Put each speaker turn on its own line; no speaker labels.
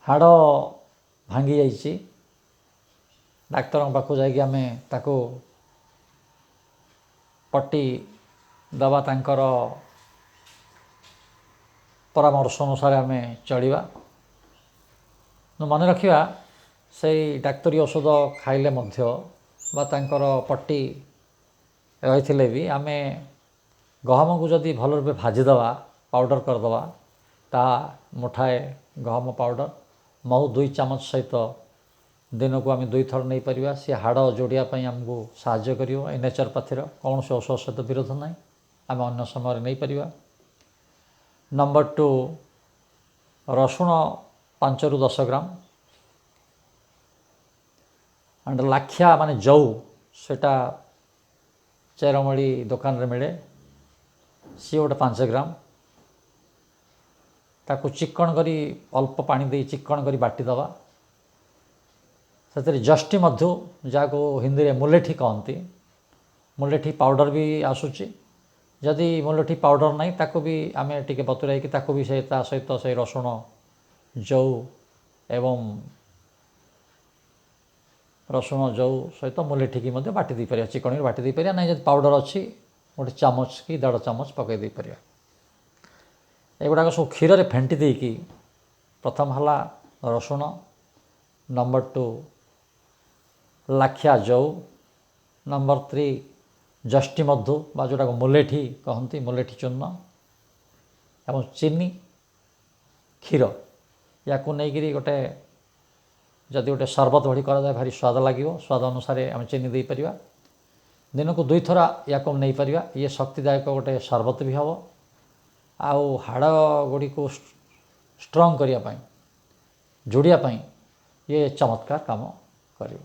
ହାଡ଼ ଭାଙ୍ଗି ଯାଇଛି, ଡାକ୍ତରଙ୍କ ପାଖକୁ ଯାଇକି ଆମେ ତାକୁ ପଟି ଦେବା, ତାଙ୍କର ପରାମର୍ଶ ଅନୁସାରେ ଆମେ ଚଳିବା। ମନେ ରଖିବା, ସେଇ ଡାକ୍ତରୀ ଔଷଧ ଖାଇଲେ ମଧ୍ୟ ବା ତାଙ୍କର ପଟି ରହିଥିଲେ ବି ଆମେ ଗହମକୁ ଯଦି ଭଲ ରୂପେ ଭାଜିଦେବା, ପାଉଡ଼ର କରିଦେବା, ତାହା ମୁଠାଏ ଗହମ ପାଉଡ଼ର ମହୁ 2 ଚାମଚ ସହିତ ଦିନକୁ ଆମେ 2 ଥର ନେଇପାରିବା। ସିଏ ହାଡ଼ ଯୋଡ଼ିବା ପାଇଁ ଆମକୁ ସାହାଯ୍ୟ କରିବ। ଏ ନେଚରୋପାଥିର କୌଣସି ଔଷଧ ସହିତ ବିରୋଧ ନାହିଁ, ଆମେ ଅନ୍ୟ ସମୟରେ ନେଇପାରିବା। ନମ୍ବର 2, ରସୁଣ 5ରୁ 10 ଗ୍ରାମ ଆଣ୍ଡ ଲାଖିଆ ମାନେ ଜଉ, ସେଇଟା ଚେରମୂଳି ଦୋକାନରେ ମିଳେ, ସିଏ ଗୋଟେ 5 ଗ୍ରାମ। ତାକୁ ଚିକ୍କଣ କରି ଅଳ୍ପ ପାଣି ଦେଇ ଚିକ୍କଣ କରି ବାଟିଦେବା। ସେଥିରେ ଯଷ୍ଟି ମଧୁ, ଯାହାକୁ ହିନ୍ଦୀରେ ମୁଲେଠି କହନ୍ତି, ମୁଲେଠି ପାଉଡ଼ର ବି ଆସୁଛି। ଯଦି ମୁଲେଠି ପାଉଡ଼ର ନାହିଁ, ତାକୁ ବି ଆମେ ଟିକେ ବତୁରାଇକି ତାକୁ ବି ସେ ତା ସହିତ ସେଇ ରସୁଣ, ଜଉ ଏବଂ ରସୁଣ ଜଉ ସହିତ ମୁଲେଠିକି ମଧ୍ୟ ବାଟି ଦେଇପାରିବା, ଚିକଣିରେ ବାଟି ଦେଇପାରିବା। ନାହିଁ ଯଦି ପାଉଡ଼ର ଅଛି, ଗୋଟେ ଚାମଚ କି ଦେଢ଼ ଚାମଚ ପକାଇ ଦେଇପାରିବା। ଏଗୁଡ଼ାକ ସବୁ କ୍ଷୀରରେ ଫେଣ୍ଟି ଦେଇକି, ପ୍ରଥମ ହେଲା ରସୁଣ, ନମ୍ବର 2 ଲାଖିଆ ଜଉ, ନମ୍ବର 3 ଯଷ୍ଟି ମଧୁ ବା ଯେଉଁଟାକୁ ମୁଲେଠି କହନ୍ତି, ମୁଲେଠି ଚୂର୍ଣ୍ଣ ଏବଂ ଚିନି, କ୍ଷୀର, ୟାକୁ ନେଇକିରି ଗୋଟେ ଯଦି ଗୋଟେ ସରବତ ଭଳି କରାଯାଏ, ଭାରି ସ୍ୱାଦ ଲାଗିବ। ସ୍ୱାଦ ଅନୁସାରେ ଆମେ ଚିନି ଦେଇପାରିବା। ଦିନକୁ ଦୁଇଥର ୟାକୁ ନେଇପାରିବା। ଇଏ ଶକ୍ତିଦାୟକ ଗୋଟେ ସରବତ ବି ହେବ ଆଉ ହାଡ଼ ଗୁଡ଼ିକୁ ଷ୍ଟ୍ରଙ୍ଗ କରିବା ପାଇଁ, ଯୋଡ଼ିବା ପାଇଁ ଇଏ ଚମତ୍କାର କାମ କରିବ।